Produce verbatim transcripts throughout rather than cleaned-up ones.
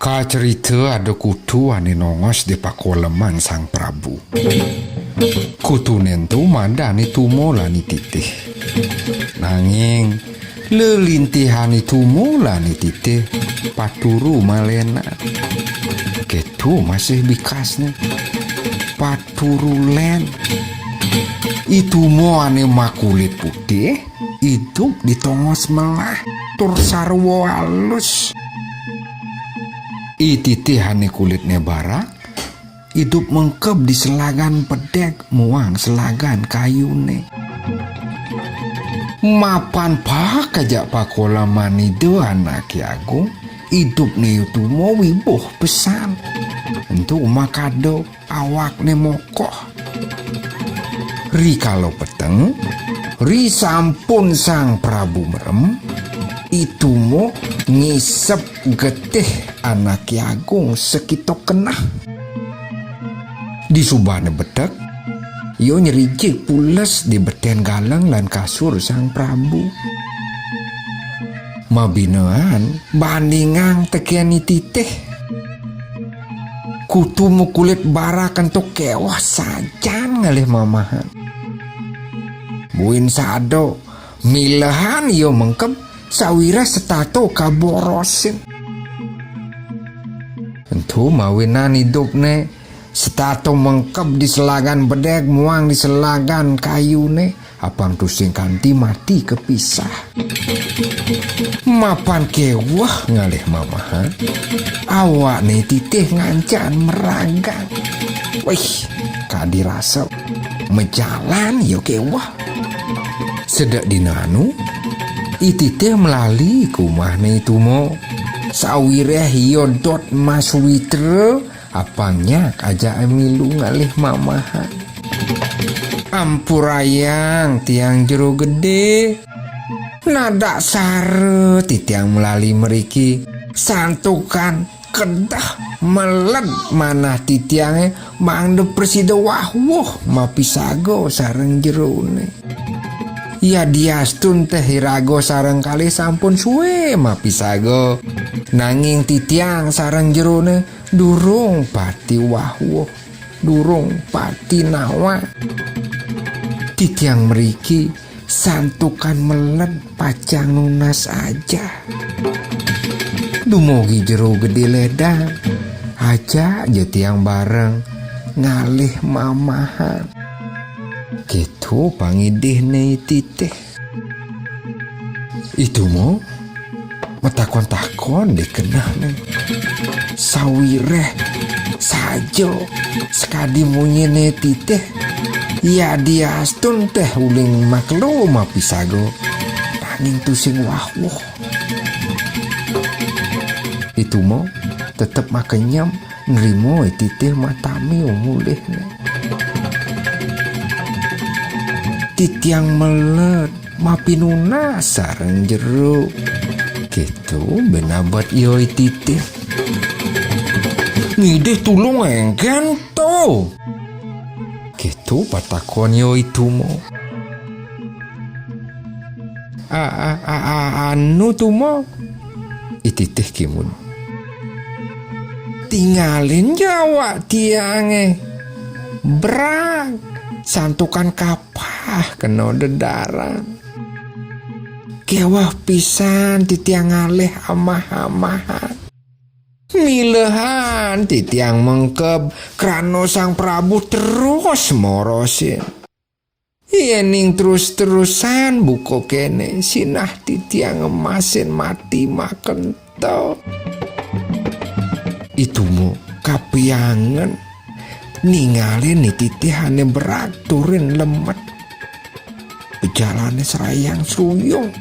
Acarita ada kutu ané nongos di pakoleman Sang Prabu. Kutuné ento madan I Tuma lan I Titih. Nanging lelintihan I Tuma lan I Titih paturu malénan. Kéto masih bikasné. Paturu lén. I Tuma ané makulit putih, idup di tongos melah, tur sarwa alus. I Titih ané kulitné barak, idup mengkeb di selagan bedeg muang selagan kayuné. Mapan paek ajak pakoleman Ida Anaké Agung, idupné I Tuma wibuh pesan. Ento makada awakné mokoh. Rikala peteng, risampun Sang Prabu merem, I Tuma ngisep getih Anaké Agung sakita keneh. Disubané betek, ia nyrijig pules di betén galeng lan kasur Sang Prabu. Mabinaan bandingang tekén I Titih. Kutu makulit barak ento kéweh sajan ngalih mamahan. Buin sada, milehan ia mengkeb, sawiréh setata kaborosin. Ento mawinan idupné, setata mengkeb di selagan bedeg muang di selagan kayuné, apang tusing kanti mati kapisah. Mapan kéweh ngalih mamahan, awakné I Titih ngancan meragang. Wih, kadi rasa majalan ia kéweh. Sedek dina anu, I Titih malali ka umahné I Tuma. Sawiréh ia dot masawitra, apang nyak ajaké milu ngalih mamahan. Ampurayang tiang Jero Gedé. Nadaksara titiang malali mriki, santukan kedah meled manah titiangé mangda prasida wawuh mapisaga sareng jeroné. Yadiastun téh iraga sareng kalih sampun sué mapisaga, nanging titiang sareng jeroné durung pati wawuh, durung pati nawang. Titiang mriki santukan meled pacang nunas ajah. Dumugi Jero Gedé lédang, ajak ja tiang bareng ngalih mamahan. Kéto pangidihné I Titih. I Tuma matakon-takon di kenehné. Sawiréh saja sakadi munyiné I Titih, yadiastun téh uling makelo mapisaga, nanging tusing wawuh. I Tuma tetep makenyem nrima I Titih matami mulihné. Titiang meled mapinunas sareng jero. Kéto bén abet ia I Titih. Ngidih tulung éngkén to? Kéto patakon ia I Tuma. A, a, a, a, anu Tuma? I Titih kimud. Tingalin ja awak tiangé brag, santukan kapah kena dedaran. Kéweh pisan titiang ngalih amah-amahan. Milehan titiang mengkeb krana Sang Prabu terus morosin. Yéning terus-terusan buka kéné, sinah titiang ngemasin mati makenta. I Tuma kapiangen ningalin I Titih ané berag turin lemet. Bejalané srayang sruyung.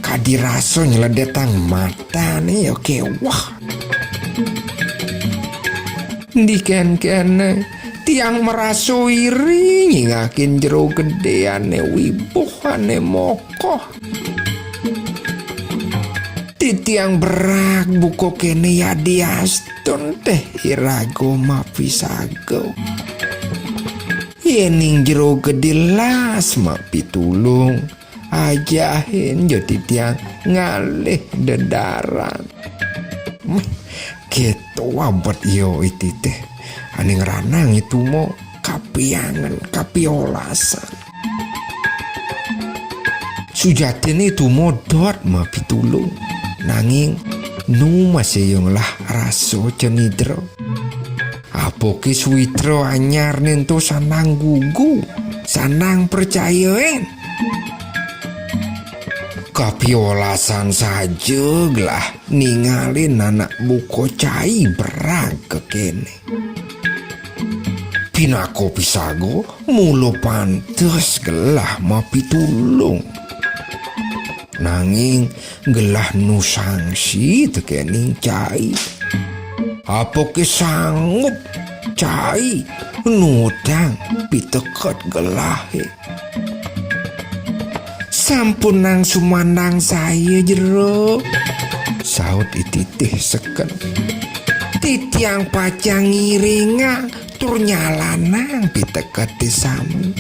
Kadi rasa nyledetang matané ia kéweh. Endi kén-kéné, tiang marasa iri nyingakin Jero Gedé ané wibuh ané mokoh. Titiang berag buka kéné yadiastun téh iraga mapisaga. Yéning Jero Gedé las mapitulung, ajahin ja titiang ngalih dedaran. Méh, Kéto abet ia I Titih ané ngranang I Tuma kapiangen, kapiolasan. Sujatiné I Tuma dot mapitulung, nanging nu masih ia ngelah rasa cenidra. Apaké suitra anyarné ento sandang gugu, sandang percayain. Kapiolasan saja gelah ningalin anak buka cai berag kekéné. Pinaka pisaga mula pantes gelah mapitulung. Nanging gelah nu sangsi tekéning cai. Apaké sanggup cai nudang piteket gelahé. Sampunang sumandang saya jero, saut I Titih seken. Titiang pacang ngiringang tur nyalanang piteketé sami.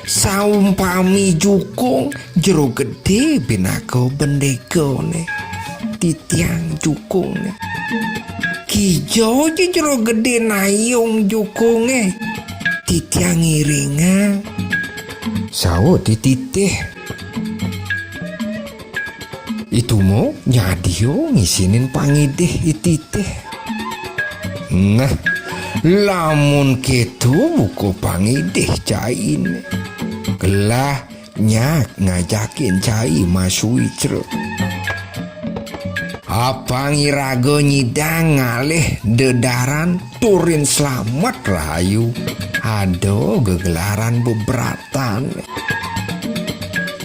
Saumpami jukung, Jero Gedé pinaka bendékané. Titiang jukungné. Kija ja Jero Gedé nayung jukungé. Titiang ngiringang, saut I Titih. I Tuma nyadia ngisinin pangidih I Titih. Nah, lamun kéto buka pangidih cainé. Gelah nyak ngajakin cai masuitra. Apang iraga nyidang ngalih dedaran turin slamet rahayu. Ada gegelaran bebratan.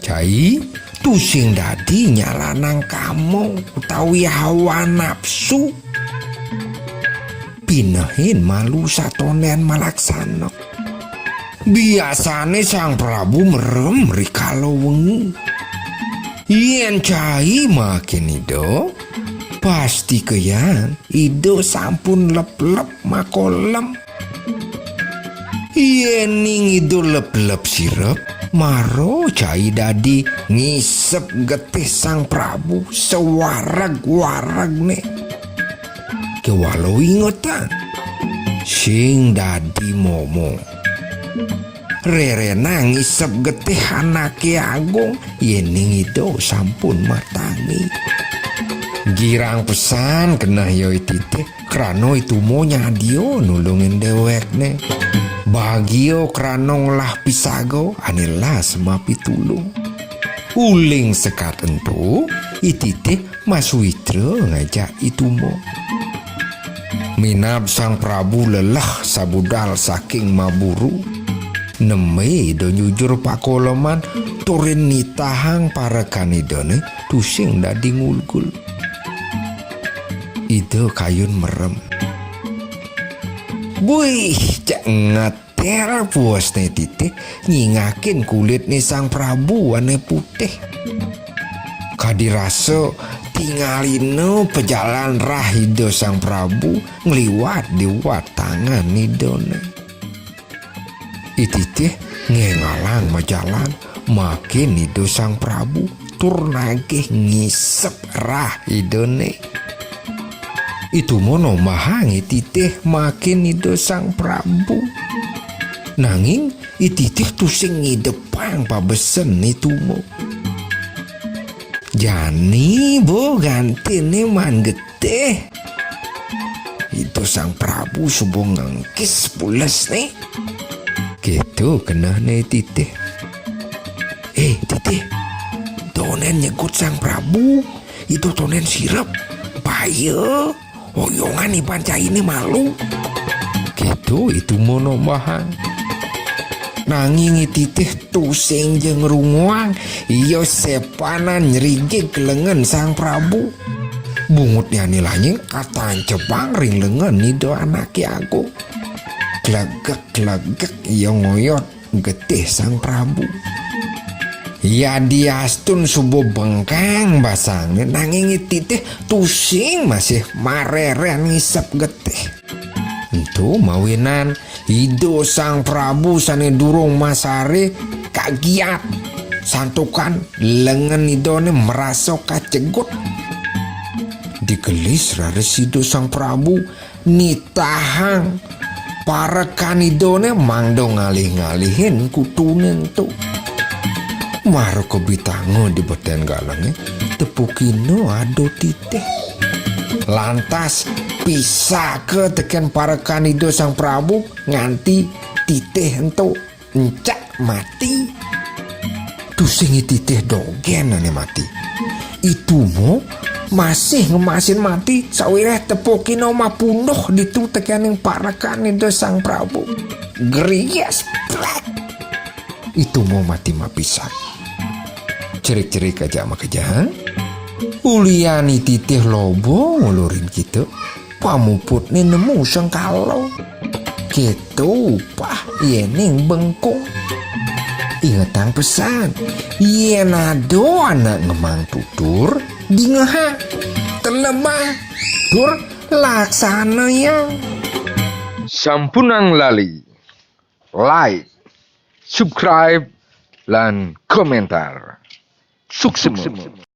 Cai tusing dadi nyalanang kama utawi hawa nafsu. Pinehin malu satondén malaksana. Biasané Sang Prabu merem rikala wengi. Yén cai makin ida, pasti kéyan ida sampun leplep makolem. Yéning ida leplep sirep, mara cai dadi ngisep getih Sang Prabu sawareg-waregné. Kéwala ingetang, sing dadi momo. Rérénang ngisep getih anaké agung yéning ida sampun matangi. Girang pesan keneh ia I Titih, krana I Tuma nyadia nulungin déwékné. Bagia krana ngelah pisaga ané las mapitulung. Uling sekat ento, I Titih masuitra ngajak I Tuma. Minab Sang Prabu leleh sabudal saking maburu, nembé ida nyujur pakoleman turin nitahang parekan idané tusing dadi ngulgul. Ida kayun merem. Buih, cek ngat Ter puasné Titih nyingakin kulitné Sang Prabu ané putih. Kadi rasa tingalina pejalan rah Ida Sang Prabu ngliwat di watangan Idané. I Titih ngengalang majalan, makin Ida Sang Prabu tur nagih ngisep rah Idané. I Tuma nombahang I Titih makin Ida Sang Prabu. Nanging I Titih tusing ngidepang pabesen I Tuma. Jani bo gantiné maan getih. Ida Sang Prabu suba ngengkis pulesné. Kéto kenehné I Titih. Eh, Titih, tondén nyegut Sang Prabu, Ida tondén sirep. Bahaya, oyongan iban cainé malu. Kéto I Tuma nombahang. Nanging I Titih tusing ja ngrunguang, ia sepanan nyrigig lengen Sang Prabu. Bungutné ané lanying katancebang ring lengen Ida Anaké Agung. Klegek-klegek ia ngoyot getih Sang Prabu. Yadiastun suba bengkang basangné, nanging I Titih tusing masih mareren ngisep getih. Ento mawinan Ida Sang Prabu sané durung masaré kagiat, santukan lengen Idané marasa kacegut. Digelis raris Ida Sang Prabu nitahang parekan Idane mangda ngalih-ngalihin kutune ento. Mara kabitanga di beten galenge, tepukina ada titih. Lantas pisaka teken parekan Ida Sang Prabu nganti titih ento encak mati. Tusing i titih dogen ane mati. I Tuma masih ngemasin mati sawireh tepukina mapunduh ditu tekening parekan Ida Sang Prabu. Grias, plek. I Tuma mati mapisan. Cerik-cerik ajak makejang. Ulian i titih loba ngulurin kita. Pamuputne nemu sengkala. Keto upah yening bengkung. Ingetang pesan, yen ada anak ngemang tutur, dingehang, telebang, tur laksanayang. Sampunang lali like, subscribe, lan komentar. Suksma.